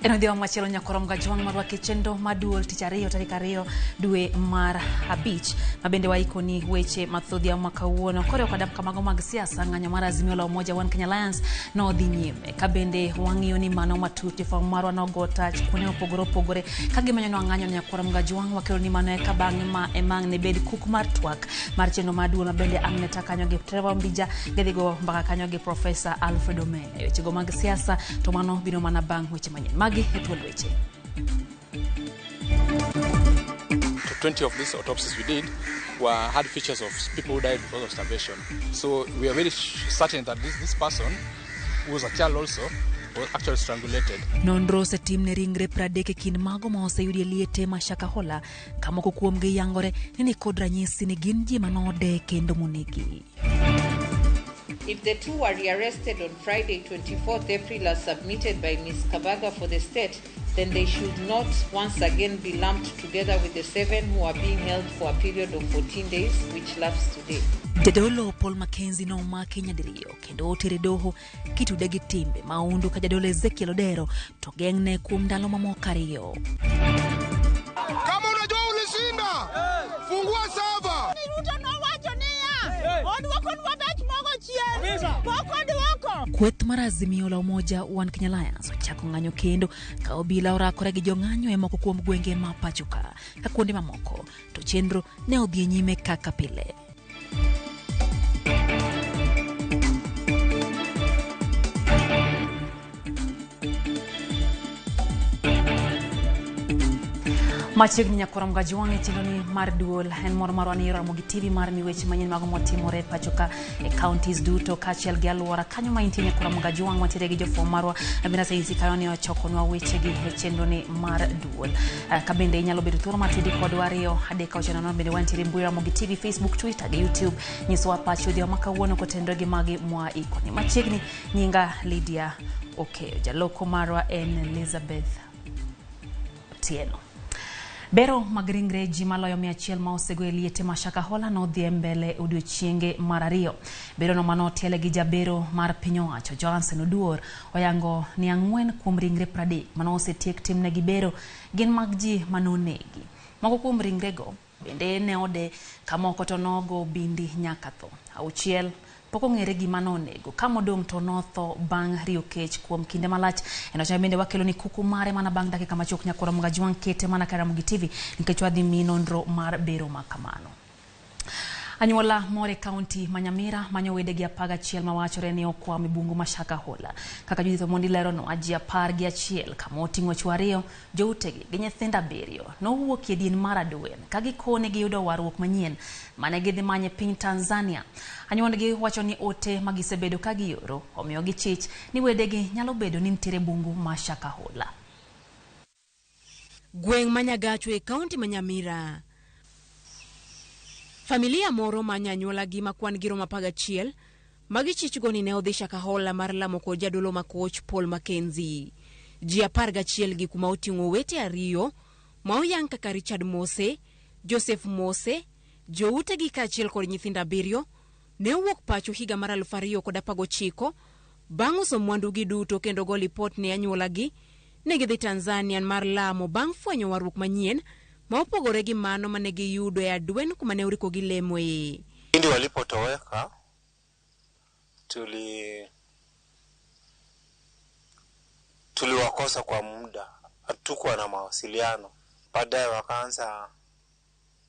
En odhiambo machielo nyakorom gajwang' marwaki chenro mar duol tich ariyo tarik 2 dwe mar 5 ma bende waikoni weche mathoth odhiambo ma kawuono koriwo koda kamago mag siasa. Ng'anyo mar Azimio la Umoja One Kenya Alliance nodhi nyime ka bende wang'iyo ni mano matut. Jofwambo marwa nogo tach kuonde mopogore opogore ka gimanyonwa ng'anyo. Nyakorom gajwang' wakelo ni mano eka bang'e ma emang' ne bed kuk mar twak mar chenro mar duol ma bende ang' ne ta kanyo gi Trevor Mbija gidhi go mbaka kanyo gi Profesa Alfred Omena e wechego mag siasa, to mano biro mana bang' weche manyien. Magi e thuond weche. 20 of these autopsies we did had features of people who died because of starvation. So we are very certain that this person, who was a child also, was actually strangulated. Nonro osetim ne ringre 30 e kind mago ma oseyudi e liete ma Shakahola, ka moko kuomgi yangore ni nikod ranyisi ni gin ji manode kendo monegi. If the two were rearrested on Friday, 24th April, as submitted by Ms. Kabaga for the state, then they should not once again be lumped together with the seven who are being held for a period of 14 days, which lapsed today. Jadolo Paul Mackenzie nomaki nyadiriyo kendo otere doho kitude gi timbe mahundu ka jadolo Ezekiel Odero to geng'ne kuom ndalo mamoko 2. Kama unajua ulishinda, fungua saba. Ruto nowacho niya, odwokonwa bech mogo chien, pok odwoko. Kweth mar Azimio la Umoja One Kenya Alliance ochako ng'anyo kendo ka obila orakore gi jong'anyo e moko kuom gwenge ma pacho ka ka kuonde mamoko to chenro ne odhi e nyime kaka pile. Machiegni nyakwara Mgajwang' e chenroni mar duol en mor marwa ni Ramogi TV mar mi weche manyien mago motimore pacho ka e counties duto kaachiel gi alwora kanyo ma intie. Nyakwara Mgajwang' wantiere gi jofwambo marwa Abina Sainsi kanyo ne ochokonwa wechegi e chenroni mar duol. Ka bende inyalo bedo thuolo mar tudi kodwa 2 3 6 0. Bende wantiere e mbui Ramogi TV, Facebook, Twitter gi YouTube. Nyiswa pachi odhiambo ma kawuono kotenore gi magi mwa ikoni machiegni. Nyinga Lydia Okeyo, jaloko marwa en Elizabeth Otieno. Bero mag ringre ji maloyo 100 ma osego e liete ma Shakahola nodhi e mbele odiochienge mar ariyo. Berono manotiele gi jabero mar piny owacho Johnson Oduor oyango ni 4 kuom ringre 30 manosetiek timnegi bero gin mag ji manonegi. Moko kuom ringrego bende ne ode ka moko to nogo bindi nyaka tho. 6 pok ong'ere gima nonego ka modong' to notho bang' riyo kech kuom kinde malach. En wach ma bende wakelo ni kuku mare mana bang' dakika machuok. Nyakwara Mgajwang' kete mana ka Ramogi TV nikech wadhi mi nonro mar bero ma kamano. Anyuola moro e kaunti ma Nyamira manyo wedegi 11 mawachore ni okwamo e bungu ma Shakahola. Kaka Judith Omondi leronwa, ji 11 kama oting'o chwo 2, joutegi gi nyithindo 7 nowuok e din mar Adwen ka gikone giyudo warruok manyien mane gidhi manyo e piny Tanzania. Anyuondgi wacho ni ote ma gisebedo ka gioro omiyo gichich ni wedegi nyalo bedo ni nitiere bungu ma Shakahola. Gweng' ma Nyagacho e kaunti ma Nyamira. Familia moro ma nyanyuolagi ma kwan gi romo 11 magichichgo ni ne odhi Shakahola mar lamo kod jadolo makoch Paul Mackenzie. Ji 11 gi kuma oting'o owete 2 ma oyang kaka Richard Mose, Joseph Mose, joutegi kaachiel kod nyithindo 7 ne owuok pacho higa mar 2019 bang' uso mwandugi duto kendo go lipot ne anyuolagi. Ne gidhi Tanzania mar lamo bang' fwenyo warruok manyien ma opogore gi mano mane giyudo e Adwen kuma ne oriko gilemoe. Pindi walipotoweka tuliwakosa kwa muda, hatukuwa na mawasiliano. Baadaye wakaanza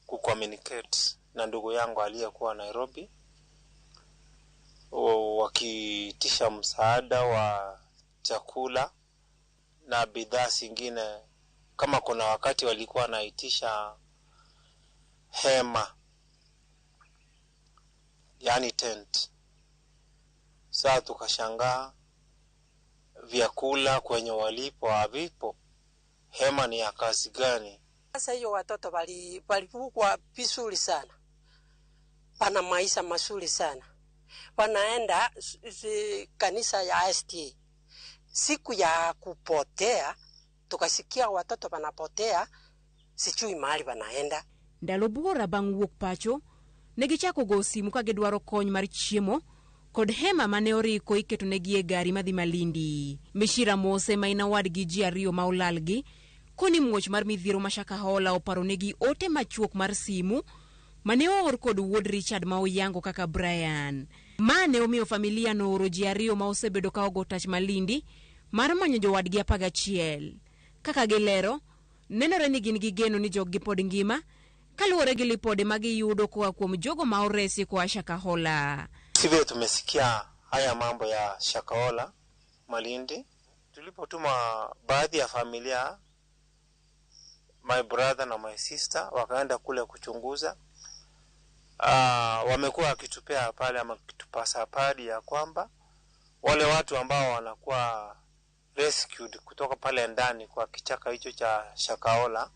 kucommunicate na ndugu yangu aliyekuwa Nairobi, wakiitisha msaada wa chakula na bidhaa zingine. Kama kuna wakati walikuwa wanaitisha hema, yani tent. Saa tukashangaa vyakula kwenye walipo havipo, hema ni ya kazi gani? Sasa hiyo watoto walikuwa vizuri sana, pana maisha mazuri sana, wanaenda kanisa ya STA. Siku ya kupotea tukasikia watoto wanapotea, sijui mahali wanaenda. Ndalo buora bang' wuok pacho, ne gichako go simu ka gidwaro kony mar chiemo Kod hema mane oriko iketonegi e gari madhi Malindi. Mishira Mose ma en owadgi ji ariyo ma olalgi, koni muoch mar midhiero ma Shakahola oparonegi ote machuok mar simu mane oor kod wuod Richard ma oyango kaka Brian. Ma ne omiyo familia no oro ji ariyo ma osebedo ka ogo tach Malindi mar manyo jowadgi 11. Kaka gilero, nenore ni gin gi geno ni joggi pod ngima kaluwore gi lipode ma giyudo koa kuom jogo ma oresi koa Shakahola. Sivyo tumesikia haya mambo ya Shakahola Malindi. Tulipotuma baadhi ya familia, my brother na my sister wakaenda kule kuchunguza. Wamekuwa wakitupea pale ama kitupasa habari ya kwamba wale watu ambao wanakuwa rescued kutoka pale ndani kwa kichaka hicho cha Shakahola,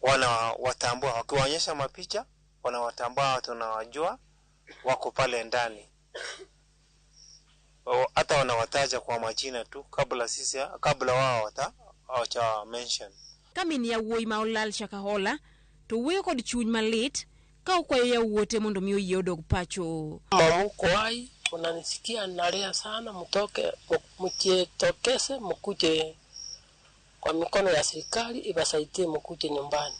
wanawatambua, wakiwaonyesha mapicha wanawatambua watu wanawajua wako pale ndani, hata wanawataja kwa majina tu kabla wao hawaja mention. Ka min yawuoyi ma olal Shakahola to wuoyo kod chuny malit ka okwayo yawuote mondo mi oyie odog pacho. Mama uko hai, unanisikia nalia sana, mtoke, mjitokeze, mkuje kwa mikono ya serikali iwasaidie, mkuje nyumbani.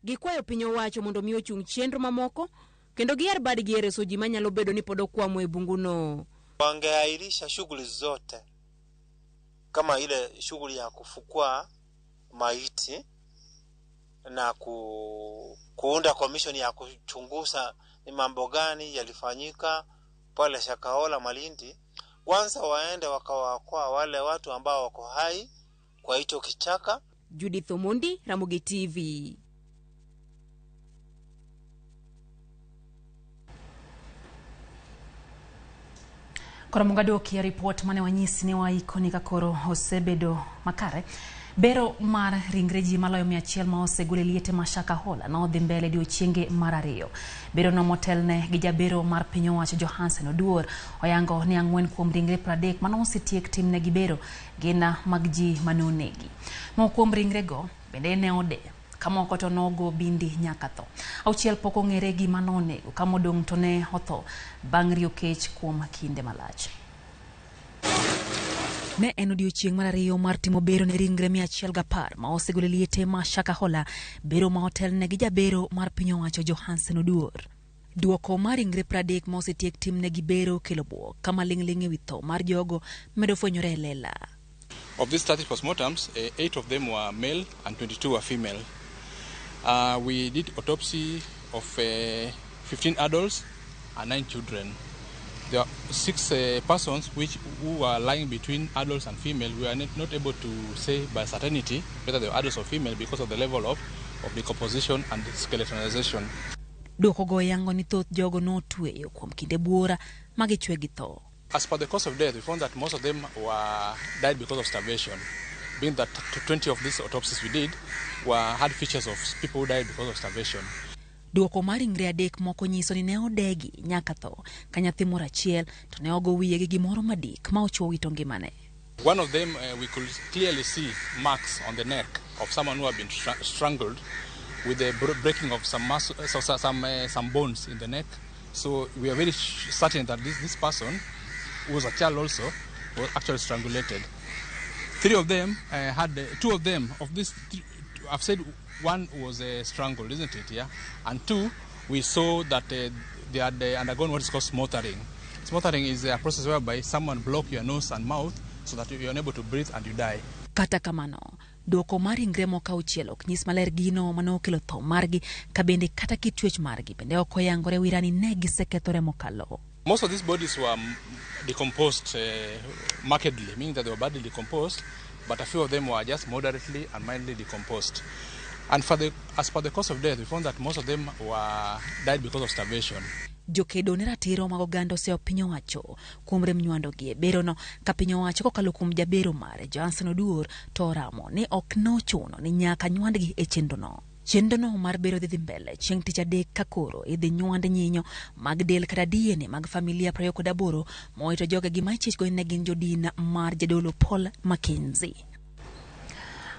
Gikwayo piny owacho mondo mi ochung chenro mamoko kendo giyar badgi e reso ji manyalo bedo ni pod okwamo e bunguno. Wangeahirisha shughuli zote kama ile shughuli ya kufukua maiti na kuunda commission ya kuchunguza ni mambo gani yalifanyika pale Shakahola Malindi. Kwanza waende wakawaokoa wale watu ambao wako hai kwa hicho kichaka. Judith Omondi, Ramogi TV. Koro mungaduoki e ripot mane wanyisi ni waiko ni kakoro osebedo makare. Bero mar ringre ji maloyo 100 ma osegol e liete ma Shakahola nodhi mbele odiechienge mar ariyo. Bero no motelne gi jabero mar piny owacho Johansen Oduor oyango ni 4 kuom ringre 30 mane osetiek timnegi bero gin mag ji mane onegi. Moko kuom ringrego bende ne ode, ka moko to nogo bindi nyaka tho. 6 pok ong'ere gima nonego, ka modong' to ne otho bang' riyo kech kuom kinde malach. Ne en odiechieng' mar ariyo mar timo bero ne ringre 110 ma osegol e liete ma Shakahola, bero ma otelne gi jabero mar piny owacho Johansen Oduor. Duoko mar ringre 30 ma osetiek timnegi bero kelo bwok, kama ling'ling' ewi tho mar jogo medo fwenyore e lela. Of these 30 postmortems, 8 of them were male and 22 were female. We did autopsy of 15 adults and 9 children. There are 6 persons who were lying between adults and female. We are not able to say by certainty whether they were adults or female because of the level of decomposition and skeletonization. Duoko go yango ni thoth jogo notweyo kuom kinde buora magichwe gi tho. As per the cause of death, we found that most of them were died because of starvation, being that 20 of these autopsies we did had features of people who died because of starvation. Duoko mar ringre 3 moko nyiso ni ne odegi nyaka tho, ka nyathi moro achiel to ne ogo wiye gi gimoro madik ma ochwo wito ngimane. One of them, we could clearly see marks on the neck of someone who had been strangled with the breaking of some muscle, some bones in the neck. So we are very certain that this person, who was a child also, was actually strangulated. 3 of them had 2 of them of these. I've said 1 was strangled, isn't it? Yeah, and 2, we saw that they had undergone what is called smothering. Smothering is a process whereby someone blocks your nose and mouth so that you are unable to breathe and you die. Kata kamano, duoko mar ringre moko 6 ok nyis maler gino mane okelo tho margi, ka bende kata kitwech margi bende ok oyangore wirani ne gisekethore mokalo. Most of these bodies were decomposed markedly, meaning that they were badly decomposed, but a few of them were just moderately and mildly decomposed. And as per the cause of death, we found that most of them were died because of starvation. Jokedo ne ratiro mag oganda oseyo piny owacho kuom rem nywando gi e berono, ka piny owacho kokalo kuom jabero mare Johansen Oduor to oramo ni ok nochuno ni nyaka nywandgi e chenrono. Chenrono mar bero dhi mbele chieng' tich adek ka koro idhi nywand nyinyo mag del kata DNA mag familia 28 mowito jogegi ma ichich go ne gin jodin mar jadolo Paul Mackenzie.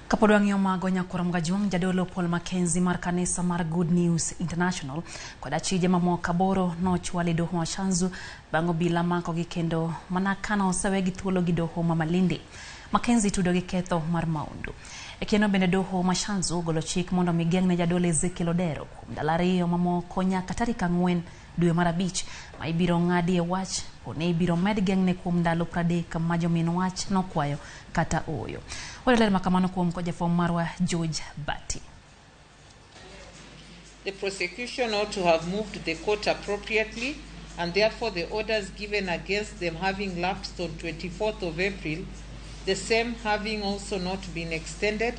Kapod wang'iyo mago nyakwar Mgajwang' jadolo Paul Mackenzie mar kanisa mar Good News International kod achije mamoko 8 nochwal e doho ma Shanzu bang' obila makogi kendo mana kana osewegi thuolo gi doho ma Malindi. Mackenzie tudo gi ketho mar maundu. E kendo bende doho ma Shanzu ogolo chik mondo mi geng'ne jadolo Ezekiel Odero kuom ndalo 2 mamoko nyaka tarik 4 dwe mar 5 ma ibiro ng'adi e wach poni ibiro med geng'ne kuom ndalo 30 ma jomin wach nokwayo kata ooyo. Ler makamano kuom kod jafwambo marwa George Bati. The prosecution ought to have moved the court appropriately, and therefore the orders given against them having lapsed on 24th of April, the same having also not been extended,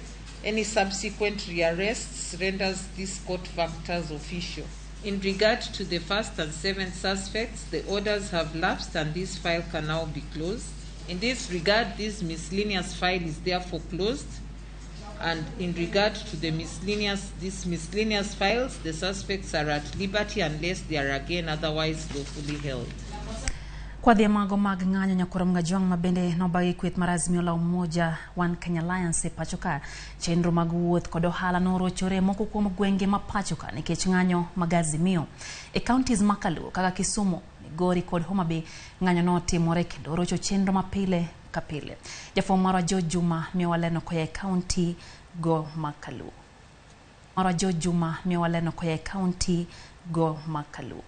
any subsequent rearrests renders these court factors official. In regard to the first and seventh suspects, the orders have lapsed and this file can now be closed. In this regard, this miscellaneous file is therefore closed. And in regard to the these miscellaneous files, the suspects are at liberty unless they are again otherwise lawfully held. Kwa dhi mago mag ng'anyo nyakwar Mgajwang' ma bende nobagi kweth mar Azimio la Umoja One Kenya Alliance e pacho ka, chenro mag wuoth kod ohala norochore moko kuom gwenge ma pacho ka nikech ng'anyo mag Azimio. E counties makaluo kaka Kisumu, Migori kod Homa Bay, ng'anyo notimore kendo orocho chenro mapile ka pile. Jafwambo marwa George Juma miyowa leno koya e county go makaluo. Marwa George Juma miyowa leno koya e county go makaluo.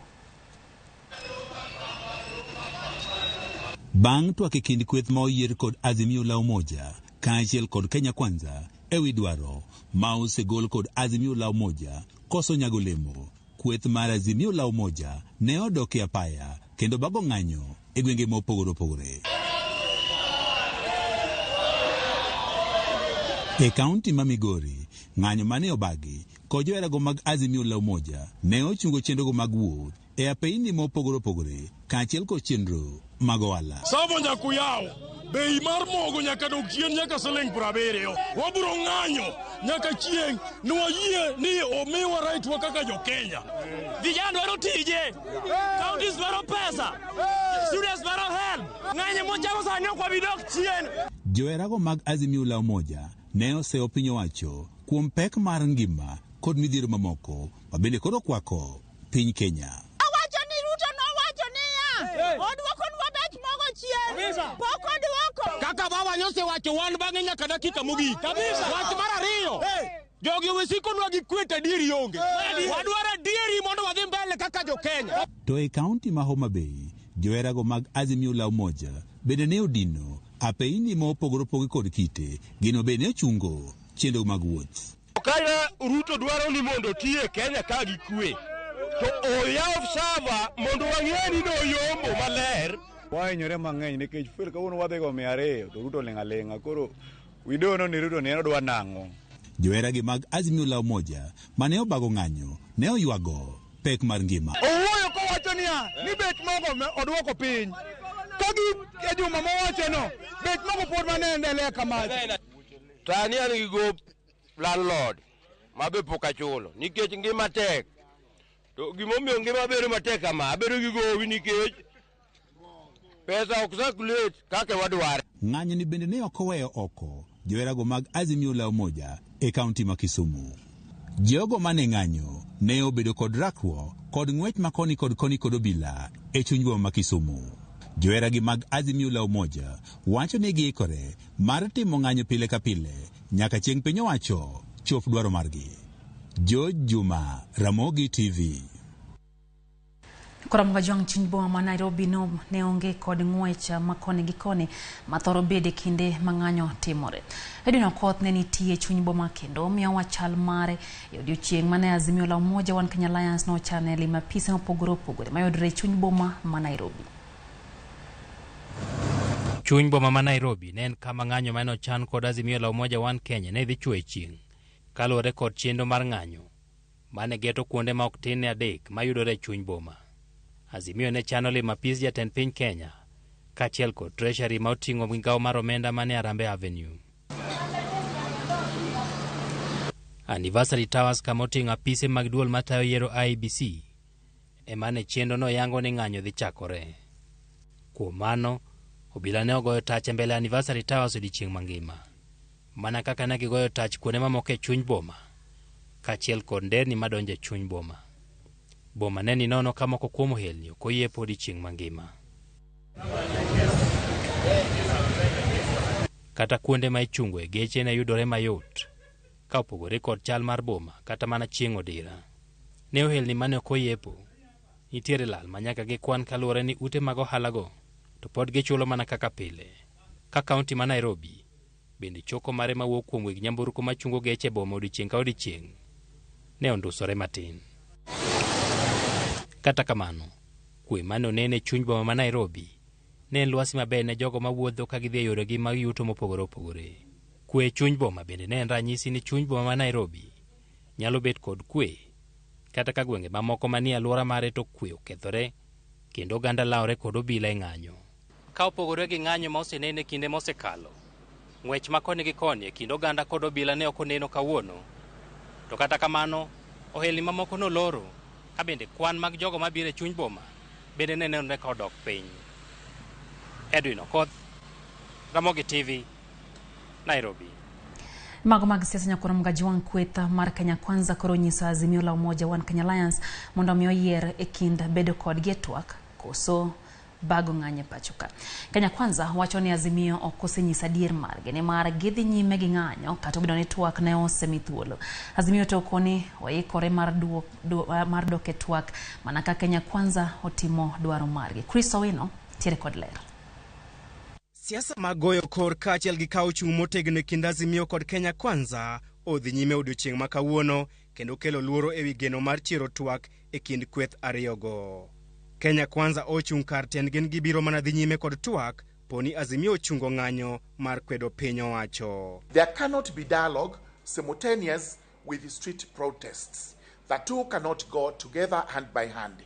Bang' twak e kind kweth ma oyier kod Azimio la Umoja kaachiel kod Kenya Kwanza ewi dwaro ma osegol kod Azimio la Umoja koso nyago lemo, kweth mar Azimio la Umoja ne odok e apaya kendo bago ng'anyo e gwenge mopogore opogore. E kaunti ma Migori, ng'anyo mane obagi kod joherago mag Azimio la Umoja ne ochungo chenrogo mag wuoth e apeyni mopogore opogore kaachiel kod chenro mag ohala. Savo nyaka uyaw, bei mar mogo nyaka dog chien nyaka siling 70. Wabiro ng'anyo nyaka chieng' ni wayie ni omiwa right wa kaka jo Kenya. Vijana dwaro tije, counties dwaro pesa, students dwaro help. Ng'anyo mochako sani ok wabi dok chien. Joherago mag Azimio la Umoja ne oseyo piny owacho kuom pek mar ngima kod midhiero mamoko ma bende koro okwako piny Kenya. Awacho ni Ruto nowacho niya, odwokonwa bech mogo chien, pok odwoko. Kaka baba nyosewacho wan bang'e nyaka dakika mogik. Wach mar ariyo, jogi owesikonwa gi kwe to adieri onge. Wadwaro adieri mondo wadhi mbele kaka jo Kenya. To e kaunti ma Homa Bay, joherago mag Azimio la Umoja bende ne odino apeyni mopogore opogore kod kite, gino bende ne ochungo chenro mag wuoth. Ka Ruto dwaro ni mondo oti e Kenya ka gi kwe, to oyaw sava mondo wang'e ni noyombo maler. Wahinyore mang'eny nikech fuel kawuono wadhi go 200 to Ruto ling' aling'a, koro we don't know ni Ruto ni en odwa nang'o. Joheragi mag Azimio la Umoja mane obago ng'anyo ne oywago pek mar ngima. Owuoyo kowacho niya ni bech mogo odwoko piny. Ka gi e juma mowachono, bech mogo pod mane endelea kamacha. Sani an gi gop landlord ma be pok achulo nikech ngima tek. To gimomiyo ngima bedo matek kama, abedo gi gowi nikech pesa ok circulate kaka wadware. Ng'anyo ni bende ne ok oweyo oko joherago mag Azimio la Umoja e kaunti ma Kisumu. Jogo mane ng'anyo ne obedo kod rakruok kod ng'wech ma koni kod koni kod obila e chuny boma ma Kisumu. Joheragi mag Azimio la Umoja wacho ni giikore mar timo ng'anyo pile ka pile nyaka chieng' piny owacho chop dwaro margi. George Juma, Ramogi TV. Koro Mgajwang' chuny boma ma Nairobi no ne onge kod ng'wech ma koni gi koni ma thoro bede kinde ma ng'anyo timore. Edwin Okoth ne nitie chuny boma kendo miyowa chal mare e odiochieng' mane Azimio la Umoja One Kenya Alliance nochane limo apise mopogore opogore mayudore e chuny boma ma Nairobi. Chuny boma ma Nairobi ne en kama ng'anyo mane ochan kod Azimio la Umoja One Kenya ne dhi chwoyo chieng' kaluwore kod chenro mar ng'anyo mane geto kuonde ma ok tin ne 3 mayudore e chuny boma. Azimio ne chano limo apis jatend piny Kenya kaachiel kod Treasury ma oting'o migawo mar omenda mane Harambee Avenue. Anniversary Towers kama oting'o apise mag duol matayo yiero IEBC ema ne chenro no yango ni ng'anyo dhi chakore. Kuom mano, obila ne ogoyo tach e mbele Anniversary Towers odiochieng' mangima. Mana kaka ne gigoyo tach kuonde mamoko e chuny boma, kaachiel kod nderni madonjo e chuny boma. Boma ne ni nono ka moko kuom ohelni ok oyepo odiechieng' mangima. Kata kuonde ma ichungoe geche ne yudore mayot, ka opogore kod chal mar boma kata mana chieng' odira. Ne ohelni mane ok oyepo, nitiere lal ma nyaka gikwan kaluwore ni ute mag ohalago to pod gichulo mana kaka pile. Ka kaunti ma Nairobi bende choko mare mawuok kuom weg nyamburko machungo geche e boma odiechieng' ka odiechieng' ne ondusore matin. Kata kamano, kwe mane onen e chuny boma ma Nairobi ne en lwasi maber ne jogo mawuotho ka gidhi e yoregi mag yuto mopogore opogore. Kwe e chuny boma bende ne en ranyisi ni chuny boma ma Nairobi nyalo bet kod kwe kata ka gwenge mamoko manie alwora mare to kwe okethore kendo oganda lawre kod obila e ng'anyo. Ka opogore gi ng'anyo ma osenen e kinde mosekalo, ng'wech ma koni gi koni e kind oganda kod obila ne ok oneno kawuono. To kata kamano, ohelni mamoko noloro ka bende kwan mag jogo mabiro e chuny boma bende ne nenore ka odok piny. Edwin Okoth, Ramogi TV, Nairobi. Mago mag siasa nyakoro Mgajwang' kweth mar Kenya Kwanza koro onyiso Azimio la Umoja One Kenya Alliance mondo mi oyier e kind bedo kodgi e twak koso bago ng'anyo e pacho ka. Kenya Kwanza wacho ni Azimio ok osenyiso adier margi nimar gidhi nyime gi ng'anyo kata obedo ni twak ne osemi thuolo. Azimio to okoni oikore mar dok e twak mana ka Kenya Kwanza otimo dwaro margi. Chris Owino tiere kod ler. Siasa mag goyo kor kaachiel gi kawo chung' motegno e kind Azimio kod Kenya Kwanza odhi nyime odiochieng' ma kawuono kendo kelo luoro ewi geno mar chiero twak e kind kweth ariyogo. Kenya Kwanza ochung' kar tiendgi ni gibiro mana dhi nyime kod twak poni Azimio ochungo ng'anyo mar kwedo piny owacho. There cannot be dialogue simultaneous with street protests. The two cannot go together hand by hand.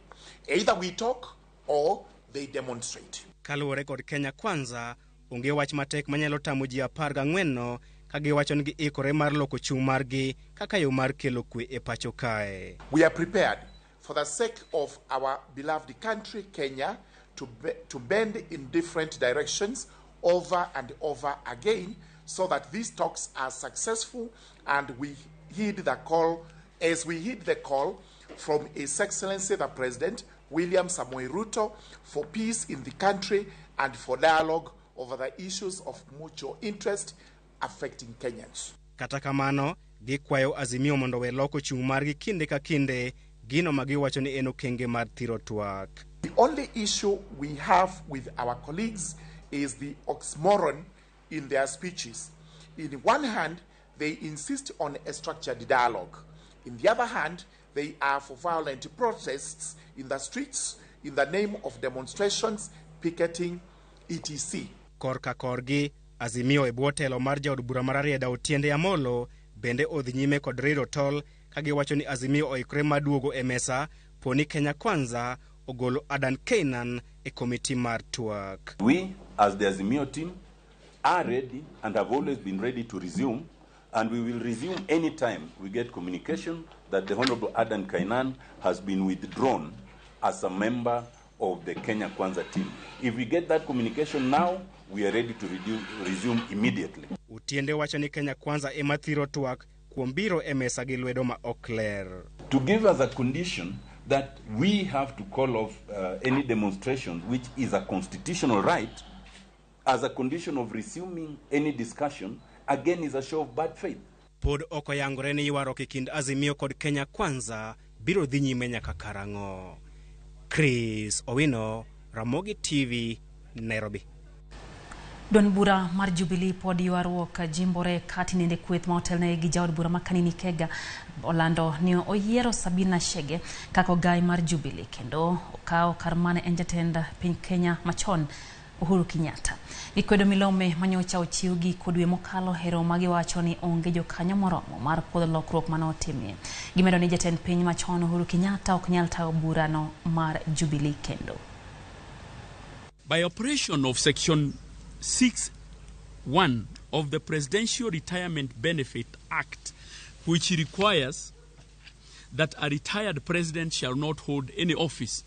Either we talk or they demonstrate. Kaluwore kod Kenya Kwanza, onge wach matek manyalo tamo ji 14 no ka giwacho ni giikore mar loko chung' margi kaka yo mar kelo kwe e pacho kae. We are prepared for the sake of our beloved country, Kenya, to bend in different directions over and over again so that these talks are successful and we heed the call, as we heed the call from His Excellency the President, William Samoei Ruto, for peace in the country and for dialogue over the issues of mutual interest affecting Kenyans. Kata kamano, gikwayo Azimio mondo we loko chung' margi kinde ka kinde, gino ma giwacho ni en okenge mar thiro twak. The only issue we have with our colleagues is the oxymoron in their speeches. In one hand, they insist on a structured dialogue. In the other hand, they are for violent protests in the streets in the name of demonstrations, picketing, etc. Korka korgi, Azimio e bwo telo mar jaod bura mar Rarieda Otiende Amolo bende odhi nyime kod rido tol ka giwacho ni Azimio oikore mar duogo e mesa poni Kenya Kwanza ogolo Adan Keynan e komiti mar twak. We as the Azimio team are ready and have always been ready to resume, and we will resume any time we get communication that the Honorable Adan Keynan has been withdrawn as a member of the Kenya Kwanza team. If we get that communication now, we are ready to resume immediately. Otiende wacho ni Kenya Kwanza ema thiro twak kuom biro e mesa gi lwedo ma ok ler. To give us a condition that we have to call off any demonstration, which is a constitutional right, as a condition of resuming any discussion, again is a show of bad faith. Pod ok oyangore ni ywaruok e kind Azimio kod Kenya Kwanza biro dhi nyime nyaka karang'o. Chris Owino, Ramogi TV, Nairobi. Duond bura mar Jubilee pod ywaruok jimbore kati nende kweth ma otelne gi jaod bura ma Kanini Kega olando ni oyiero Sabina Chege kaka ogai mar Jubilee kendo okawo kar mane en jatend piny Kenya machon Uhuru Kenyatta. Gikwedo milome manyocha ochiw gi kodwe mokalo hero magiwacho ni onge jokanyo moromo mar puodho lokruok mane otimie. Gimedo ni jatend piny machon Uhuru Kenyatta ok nyal tayo burano mar Jubilee kendo. By operation of section 6(1) of the Presidential Retirement Benefit Act, which requires that a retired president shall not hold any office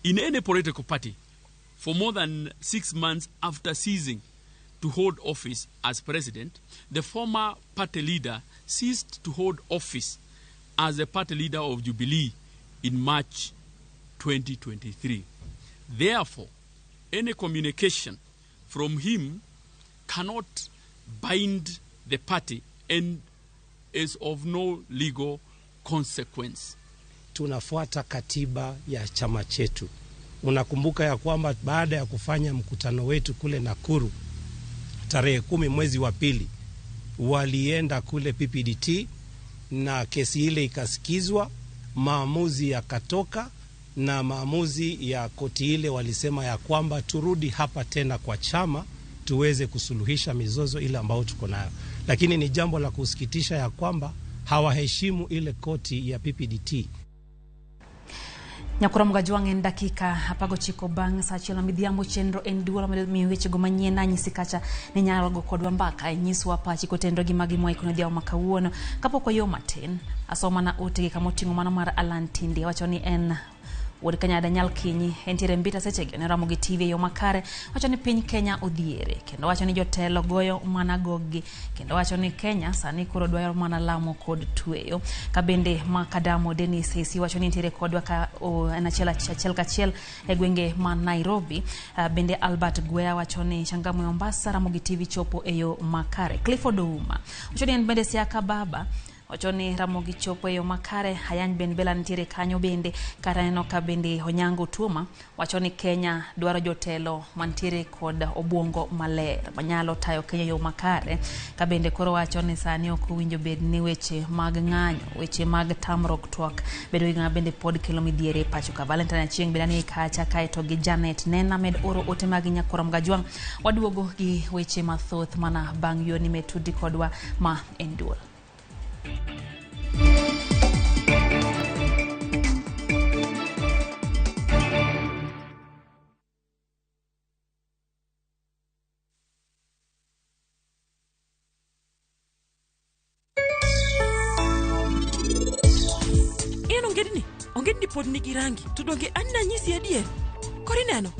in any political party for more than 6 months after ceasing to hold office as president, the former party leader ceased to hold office as the party leader of Jubilee in March 2023. Therefore, any communication from him cannot bind the party and is of no legal consequence. Tunafuata katiba ya chama chetu. Unakumbuka ya kwamba baada ya kufanya mkutano wetu kule Nakuru tarehe 10 mwezi wa pili, walienda kule PPDT na kesi ile ikasikizwa, maamuzi yakatoka, na maamuzi ya koti ile walisema ya kwamba turudi hapa tena kwa chama tuweze kusuluhisha mizozo ile ambayo tuko nayo. Lakini ni jambo la kusikitisha ya kwamba hawaheshimu ile koti ya PPDT. Nyakura Mgajwang' en dakika 19 bang' sa 1 midhiambo. Chenro en duol miyo wechego manyien anyisi kacha ni nyalo go kodwa mbaka nyiswa pachi kotendo gi magi mwaikono odhiambo ma kawuono. Kapok wayo matin, asoma na ote gi kamoting'o mano mar Alan Tindi wacho ni en wuod Kanyada Nyalkinyi entiere Mbita sechegi ne Ramogi TV e yo makare. Wacho ni piny Kenya odhiere kendo wacho ni jotelo goyo mana goggi kendo wacho ni Kenya sani koro dwaro mana lamo kod tweyo. Ka bende Makadamo Dennis Hesi wacho ni entiere kodwa ka en achiel kachiel e gwenge ma Nairobi. Bende Albert Gwea wacho ni Changamwe Mombasa Ramogi TV chopo e yo makare. Clifford Ouma wacho ni en bende Siaka Baba wacho ni Ramogi chopo e yo makare. Hayany Ben Bela nitiere kanyo bende. Kata neno ka bende Onyango Tuoma wacho ni Kenya dwaro jotelo mantiere kod obwongo maler manyalo tayo Kenya yo makare. Ka bende koro wacho ni sani ok owinjo bed ni weche mag ng'anyo, weche mag tamruok twak bedo gi ng'ama bende pod kelo midhiero e pacho ka. Valentine Achieng' bende ni kacha kaeto gi Janet Nena med oro ote mag Nyakora Mgajwang'. Waduogo gi weche mathoth mana bang' yo ni metudi kodwa ma en duol. En ongedni pod nigi rangi to donge an nanyisi adier. Koro ineno,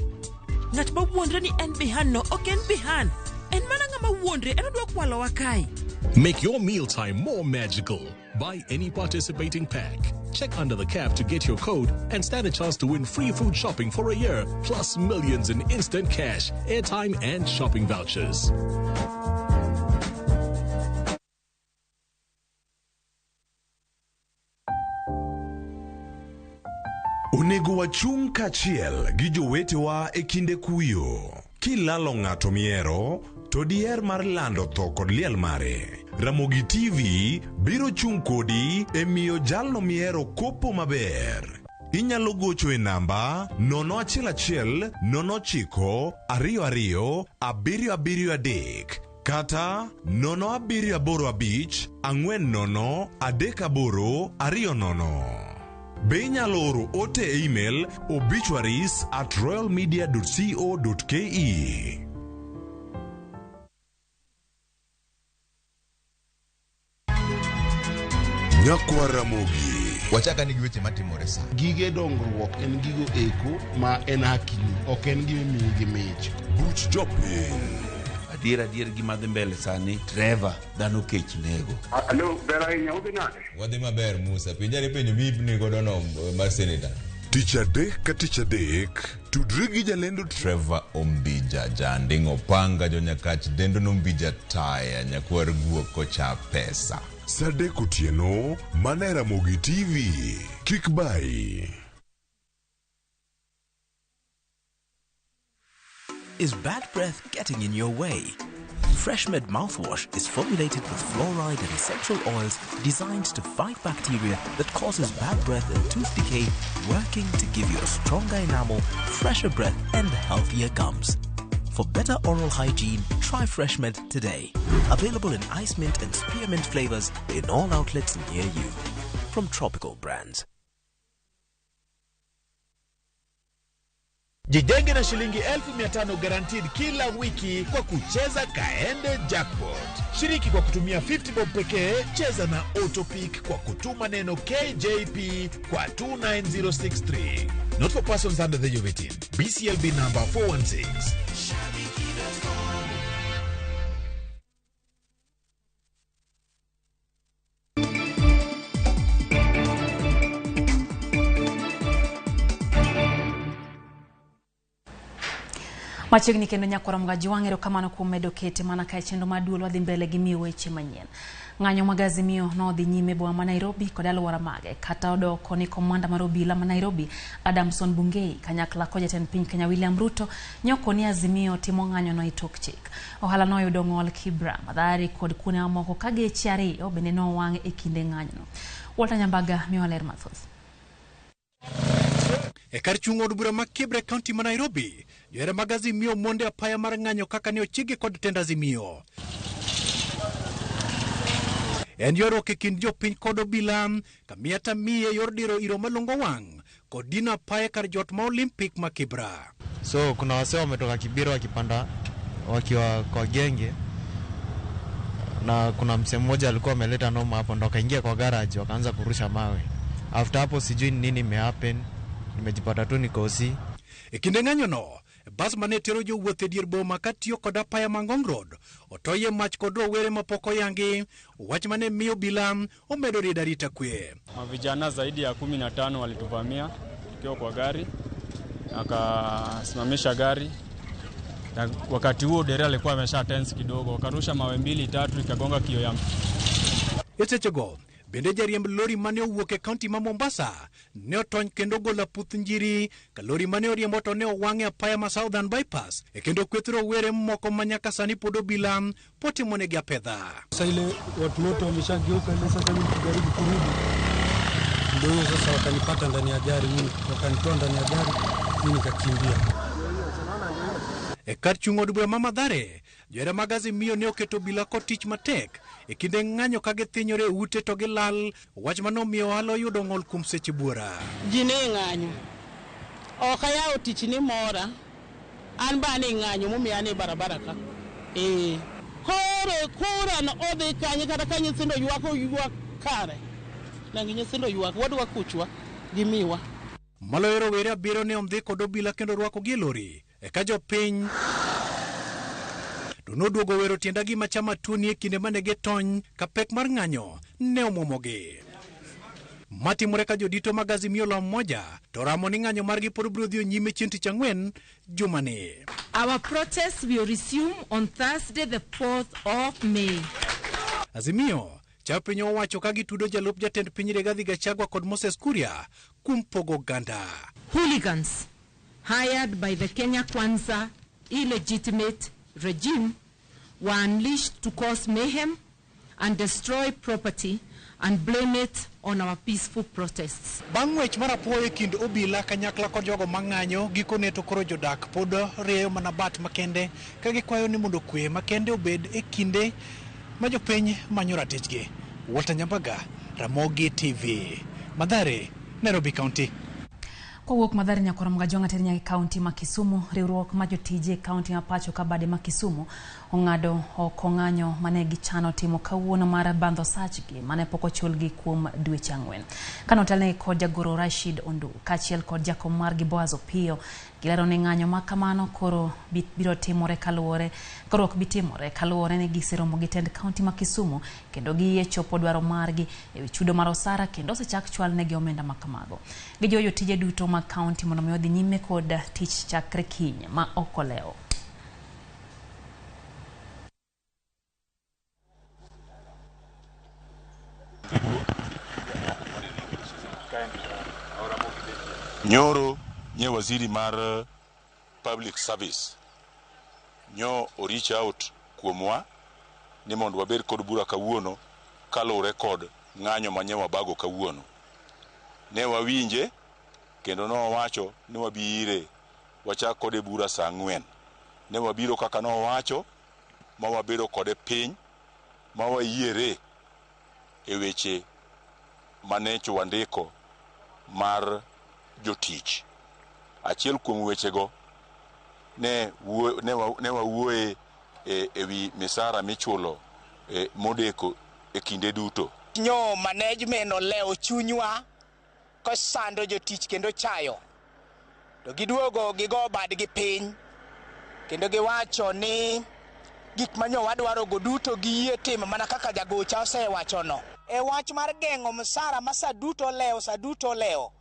ng'at ma wuondre ni en Bihan no ok en Bihan, en mana ng'ama wuondre, en odwa kwalowa kae. Make your mealtime more magical. Buy any participating pack. Check under the cap to get your code and stand a chance to win free food shopping for a year, plus millions in instant cash, airtime, and shopping vouchers. Onego wachung' kaachiel gi jowetewa e kinde kuyo. Kilalo ng'ato mihero, to diher mar lando tho kod liel mare. Ramogi TV biro chung' kodi e miyo jalno mihero kopo maber. Inyalo gocho e namba 011 09 22 773 kata 0785 40 38 20. Be inyalo oro ote e email obituaries@royalmedia.co.ke. Nyakwa Ramogi. Wachaka ni gi weche matimore sa. Gige dongruok en gigo eko ma en hakini, ok en gima imiyi gi mich. Buch jopiny. Adier gima dhi mbele sani, Trevor, dhano kech nego. Alo, ber ahinya, udhi nade? Wadhi maber Musa, penjari penjo mi godo no mar senator. Tich adek ka tich adek, tudri gi jalendo Trevor Ombija, janding' opanga jonyakach dendo nombija taya, nyakwar guok kocha pesa. Sa 3 otieno, mana e Ramogi TV. Kik bayi. Is bad breath getting in your way? FreshMed mouthwash is formulated with fluoride and essential oils designed to fight bacteria that causes bad breath and tooth decay, working to give you a stronger enamel, fresher breath, and healthier gums. For better oral hygiene, try FreshMed today. Available in ice mint and spearmint flavors in all outlets near you. From Tropical Brands. Jijenge na shilingi 1500 guaranteed kila wiki kwa kucheza Kaende Jackpot. Shiriki kwa kutumia 50 bob pekee, cheza na Autopick kwa kutuma neno KJP kwa 29063. Not for persons under the age of 18. BCLB number 416. Machiegni kendo nyakwara Mgajwang', erokamano kuom medo kete mana ka e chenro mar duol wadhi mbele gi miyo weche manyien. Ng'anyo mag Azimio nodhi nyime boma ma Nairobi kod alwora mage kata odoko ni komanda mar obila ma Nairobi Adamson Bungei kanyakla kod jatend piny Kenya William Ruto nyoko ni Azimio timo ng'anyono e tok chik. Ohala noyudo ng'ol Kibra, Mathare kod kuonde mamoko ka geche ariyo bende nowang' e kinde ng'anyono. Walter Nyambaga miyowa ler mathoth. E kar chung' od bura ma Kibra e kaunti ma Nairobi, johera mag Azimio monde apaya mar ng'anyo kaka ne ochikgi kod tend Azimio. En ywaruok e kind jopiny kod obila kamiya tamiye yor diro iro malongo wang' kod dino apaya kar jot ma Olympic ma Kibra. So kuna wasee wametoka Kibera wakipanda wakiwa kwa genge, na kuna msee mmoja alikuwa ameleta noma hapo, ndo akaingia kwa garage wakaanza kurusha mawe. After hapo sijui ni nini imehappen, nimejipata tu niko hosi. E kinde ng'anyono, bas mane tero jowuoth e dier boma katiyo kod apaya ma Ngong Road otoye mach kod rowere mapok oyangi, wach mane miyo obila omedo riedo arita kwe. Vijana zaidi ya 15 walituvamia tukiwa kwa gari, akasimamisha gari na wakati huo dereva alikuwa amesha tense kidogo, wakarusha mawe mbili tatu, ikagonga kio ya E sechego bende jariemb lori mane owuok e kaunti ma Mombasa ne otony kendo golo aputh njiri ka lori mane oriembo to ne owang' e apaya ma Southern Bypass e kendo kweth rowere moko ma nyaka sani pod obila potimonegi apedha. Sasa ile watu wote wameshageuka ile, sasa mimi kujaribu kurudi, ndio hiyo sasa wakanipata ndani ya gari, mimi wakanitoa ndani ya gari, mimi nikakimbia. E kar chung' od bura ma Mathare, johera mag Azimio ne oketo obila kod tich matek e kinde ng'anyo ka githinyore e ute to gilal, wach manomiyo ohala oyudo ng'ol kuom seche buora. Ji ne ng'anyo. Ok ayawo tich ni mora. An ba ne ng'anyo momiyo an e barabara ka. Koro kura no odhi kanye kata ka nyithindo ywak oywak kare. Nangi nyithindo ywak, wadwa kuchwa gimiwa. Maloyo rowere abiriyo ne ondhi kod obila kendo rwakogi e lori. Eka jopiny to noduogo wero tienda gima chama tuoni e kinde mane gitony ka pek mar ng'anyo ne omwomogi. Matimore ka jodito mag Azimio la Umoja to ramo ni ng'anyo margi pod biro dhi nyime chieng' tich ang'wen jumani. Our protest will resume on Thursday the 4th of May. Azimio cha piny owacho ka gitudo jalup jatend piny Rigathi Gachagua kod Moses Kuria kuom pogo oganda. Hooligans hired by the Kenya Kwanza illegitimate regime were unleashed to cause mayhem and destroy property and blame it on our peaceful protests. Bang' wech mar apuoyo e kind obila kanyakla kod jogo mang'anyo, gikone to koro jodak pod rieyo mana bat makende ka gikwayo ni mondo kwe makende obed e kinde ma jopiny manyo ratichgi. Walter Nyambaga, Ramogi TV, Mathare, Nairobi County. Kowuok Mathare nyakwara Mgajwang' ateri nyaka e kaunti ma Kisumu, riwruok mar jotije e kaunti ma pacho ka bade ma Kisumu ong'ado oko ng'anyo mane gichano timo kawuono mar bandho sachgi mane pok ochulgi kuom dweche 4. Kane otelnegi kod jagoro Rashid Ondu kaachiel kod jakom margi Boaz Opiyo, gilero ni ng'anyo ma kamano koro biro timore kaluwore koro ok bi timore kaluwore ni giseromo gi tend kaunti ma Kisumu kendo giyie chopo dwaro margi ewi chudo mar osara kendo osechak chwalnegi omenda ma kamago. Gijiwo jotije duto mag kaunti mondo mi odhi nyime kod tich chakre kiny ma ok olewo. Nyoro nye waziri mar public service nyo o reach out kuomwa ni mondo wabed kod bura kawuono kaluwore kod ng'anyo manye wabago kawuono. Ne wawinje kendo nowacho ni wabire wachak kode bura saa 4. Ne wabiro kaka nowacho ma wabedo kode piny ma wayiere e weche manecho wandiko mar jotich. Achiel kuom wechego ne wawuoye e wi misara michulo modeko e kinde duto. Nyo management olewo chunywa kosando jotich kendo chayo. To giduogo gigo badgi piny kendo giwacho ni gik manyo wadwaro go duto giyie timo mana kaka jagocha osewachono. E wach mar geng'o msara ma sa duto olewo.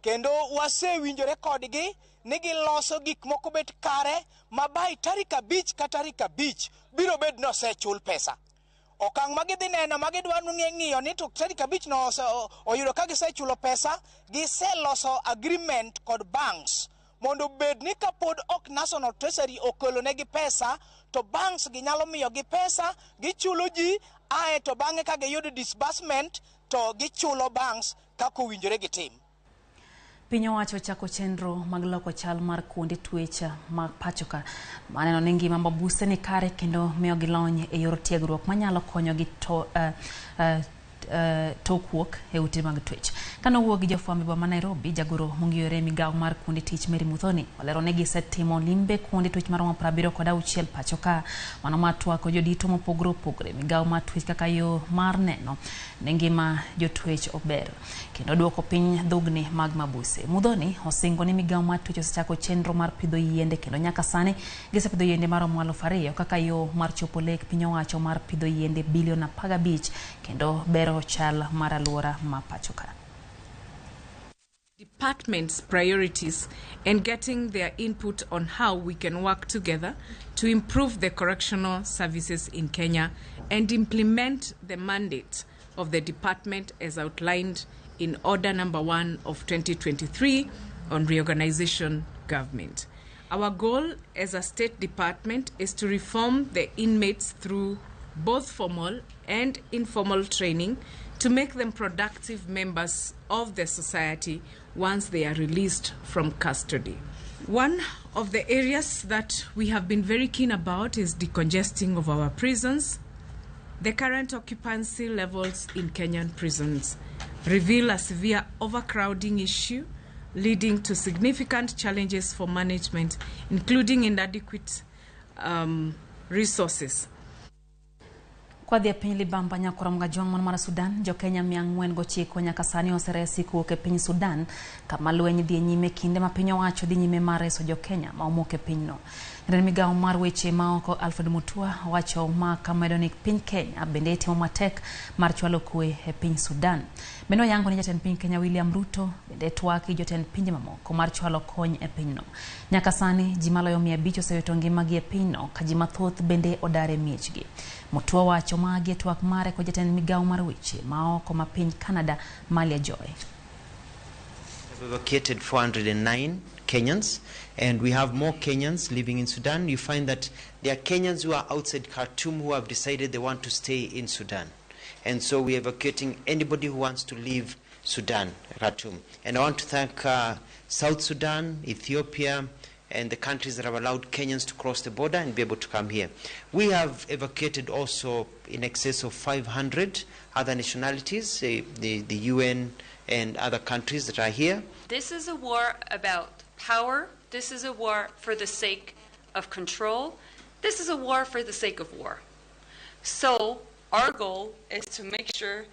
Kendo wasewinjore kodgi ni giloso gik moko bet kare ma by tarik 5 ka tarik 5 biro bet ni osechul pesa. Okang' ma gidhi neno ma gidwa ng'iyo ni to tarik 5 no oyudo ka gisechulo pesa, giseloso agreement kod banks mondo bed ni kapod ok National Treasury okelonegi pesa to banks gi nyalo miyogi pesa, gichulo ji, ae to bang'e ka giyudo disbursement to gichulo banks kaka owinjore gitim. Piny owacho ochako chenro mag loko chal mar kuonde twech mag pachoka maneno ni ngima mabuse ni kare kendo miyogi lony e yor tiegruok manyalo konyogi tok wuok e ute mag twech. Kane owuok gi jofwambo e boma ma Nairobi, jagoro mong'iyore migawo mar kuonde tich Mary Muthoni olero ni gisetimo limbe kuonde twech maromo 76 pacho ka, mano mar twako jodito mopogore opogore migawo mar twech kaka yo mar neno ni ngima jotwech ober kendo duoko piny dhugni mag mabuse. Muthoni osingo ni migawo mar twech osechako chenro mar pidho yiende kendo nyaka sani gisepidho yiende maromo 2,000 kaka yo mar chopo lek piny owacho mar pidho yiende bilion 15 kendo bero chal mar alwora ma pacho ka. Department's priorities and getting their input on how we can work together to improve the correctional services in Kenya and implement the mandate of the department as outlined in Order Number 1 of 2023 on reorganization government. Our goal as a state department is to reform the inmates through both formal and informal training to make them productive members of the society once they are released from custody. One of the areas that we have been very keen about is decongesting of our prisons. The current occupancy levels in Kenyan prisons reveal a severe overcrowding issue leading to significant challenges for management, including inadequate resources. Kwadhi e piny libamba nyakora Mgajwang' man mar Sudan, jo-Kenya 409 nyaka sani oseresi kowuok e piny Sudan kama lweny dhi nyime kinde ma piny owacho dhi nyime mar reso jo-Kenya ma omoko e pinyno. Jatend migawo mar weche maoko Alfred Mutua wacho ma kamedo ni piny Kenya bende timo matek mar chwalo kwe e piny Sudan. Bende oyango ni jatend piny Kenya William Ruto bende twak gi jotend pinje mamoko mar chwalo kony e pinyno. Nyaka sani ji maloyo 500 osewito ngimagi e pinyno ka ji mathoth bende odar e miechgi. Mutua wacho magi e twak mare kod jatend migawo mar weche maoko ma piny Canada Malia Joy. We've evacuated 409 Kenyans, and we have more Kenyans living in Sudan. You find that there are Kenyans who are outside Khartoum who have decided they want to stay in Sudan. And so we are evacuating anybody who wants to leave Sudan, Khartoum. And I want to thank South Sudan, Ethiopia, and the countries that have allowed Kenyans to cross the border and be able to come here. We have evacuated also in excess of 500 other nationalities, the UN and other countries that are here. This is a war about power. This is a war for the sake of control. This is a war for the sake of war. So our goal is to make sure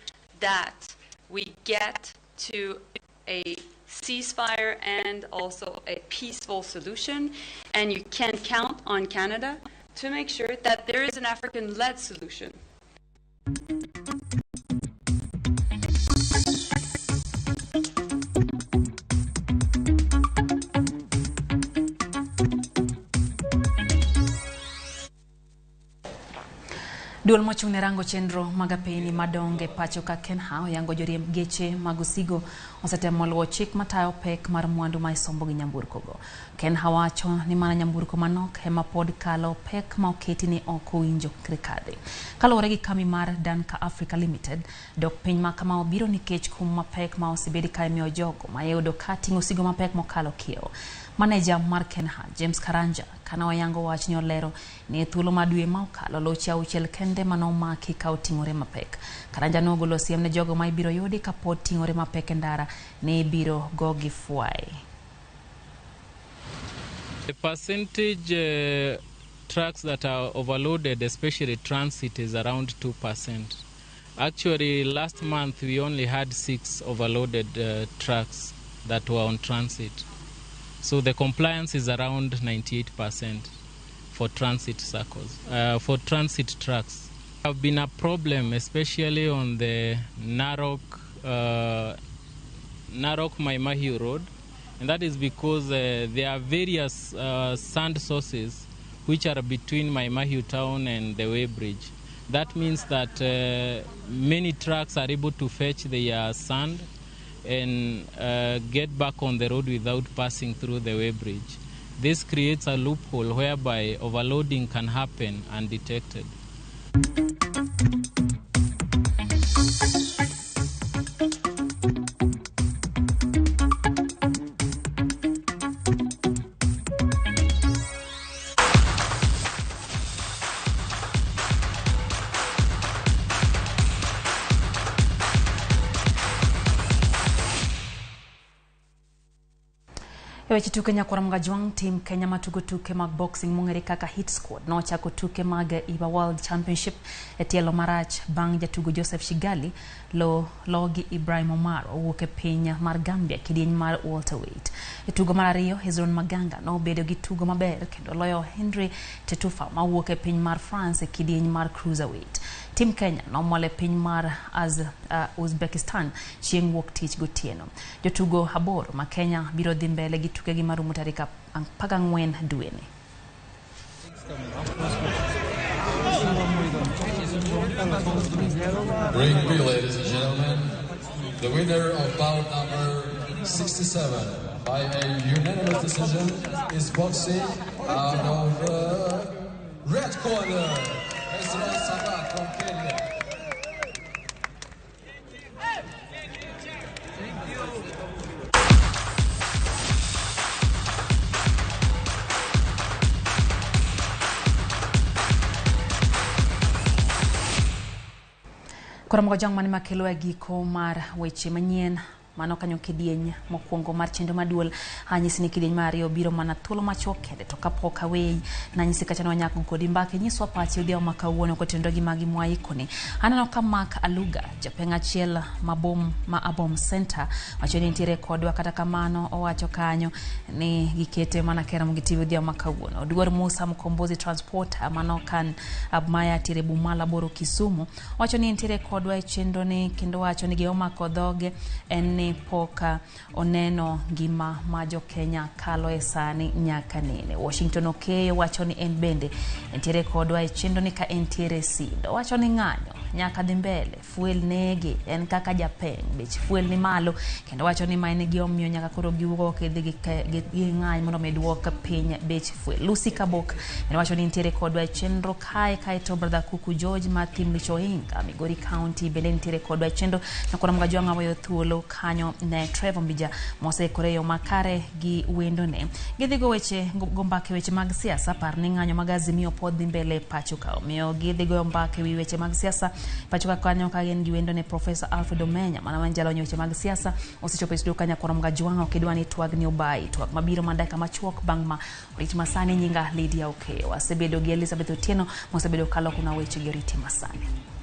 that we get to a ceasefire and also a peaceful solution. And you can count on Canada to make sure that there is an African-led solution. Duol mochung' ne rango chenro mag apeyni madongo e pacho ka Kenha oyango joriemb geche mag osigo osetemo luwo chik matayo pek mar mwandu ma isombo gi nyamburkogo. Kenha wacho ni mana nyamburko manok ema pod kalo pek ma oketi ni ok owinjo kadhi. Kaluwore gi kambi mar Danka Africa Limited, dok piny ma kama obiro nikech kum mapek ma osebedi ka imiyo jogo ma iyudo ka ting'o osigo mapek mokalo kiewo. Maneja mar Kenha, James Karanja, kane oyango wachni olero ni e thuolo mar dwe ma okalo loche 6 kende manomaki ka oting'ore mapek. Karanja nogolo siem ne jogo ma ibiro yudi kapod ting'ore mapek e ndara ni ibiro gogi fwai. The percentage trucks that are overloaded, especially transit, is around 2%. Actually, last month we only had 6 overloaded trucks that were on transit. So the compliance is around 98% for transit circles, for transit trucks. Have been a problem, especially on the Narok Maimahiu Road, and that is because there are various sand sources which are between Mai Mahiu town and the weighbridge. That means that many trucks are able to fetch their sand and get back on the road without passing through the weighbridge. This creates a loophole whereby overloading can happen undetected. Weche tuke nyakwar Mgajwang' team Kenya matugo tuke mag boxing mong'ere kaka Hit Squad nochako tuke mag IBA World Championship e tielo marach bang' jatugo Joseph Shigali lo gi Ibrahim Omar owuok e piny mar Gambia kidieny mar welterweight. E tugo mar ariyo, Hezron Maganga nobedo gi tugo maber kendo loyo Henry Tetufa mawuok e piny mar France e kidieny mar cruiserweight. Team Kenya nomol e piny mar Uzbekistan chieng' wuok tich gotieno. Jotugo 8 ma Kenya biro dhi mbele gi tukegi marumo tarik 14 dweni. Ring B, ladies and gentlemen, the winner of bout number 67 by a unanimous decision is boxing out of red corner, Ezra Sabah from Kenya. Koro Mgajwang' mane makelo e giko mar weche manyien mano kanyo kidieny mokwongo mar chenro maduol. Anyisi ni kidieny mar ariyo biro mana thuolo machuok kende, to kapok aweyi nanyisi kacha ni wanyako kodi mbaka nyiswa pachi odhiambo ma kawuono kotenore gi magi mwaikoni. Aneno ka Mark Aluga japeng' achiel mabom ma Abom Center wacho ni nitiere kodwa, kata kamano owacho kanyo ni gikete mana kera mugitivi odhiambo ma kawuono. Oduor Musa Mkombozi Transporter mano kan Abmaya tire Bumala Boro Kisumu wacho ni nitiere kodwa e chenro ni kendo wacho ni gimomako dhoge en ni pok oneno ngima ma jo Kenya kalo e sani nyaka nene. Washington Okeyo wacho ni en bende entiere kodwa e chenro ni ka entiere Sindo. Wacho ni ng'anyo nyaka dhi mbele, fuel nege en kaka japeng', bech fuel ni malo, kendo wacho ni maen gi omiyo nyaka koro giwuok gidhi ging'any mondo mi duok piny bech fuel. Lucy Kabok en wacho ni nitiere kodwa e chenro kae, kaeto brother Kuku George ma Thimlich Ohinga Migori County bende nitiere kodwa e chenro. Nyakoro Mgajwang' aweyo thuolo kanyo ne Trevor Mbija moseikore yo makare gi wendone. Gidhi go weche go mbaka weche mag siasa. Par ni ng'anyo mag Azimio pod dhi mbele pacho ka, omiyo gidhi goyo mbaka ewi weche mag siasa pacho ka kanyo ka gin gi wendone Professor Alfred Omenya mana man jalony weche mag siasa osechopo e studio ka Nyakwar Mgajwang'. Ok idwa ni twag ni obayi, twak mabiro mana dakika machuok bang' ma orit masani. Nyinga Lydia Okeyo, asebedo gi Elizabeth Otieno mosebedo kalokona weche gi oriti masani.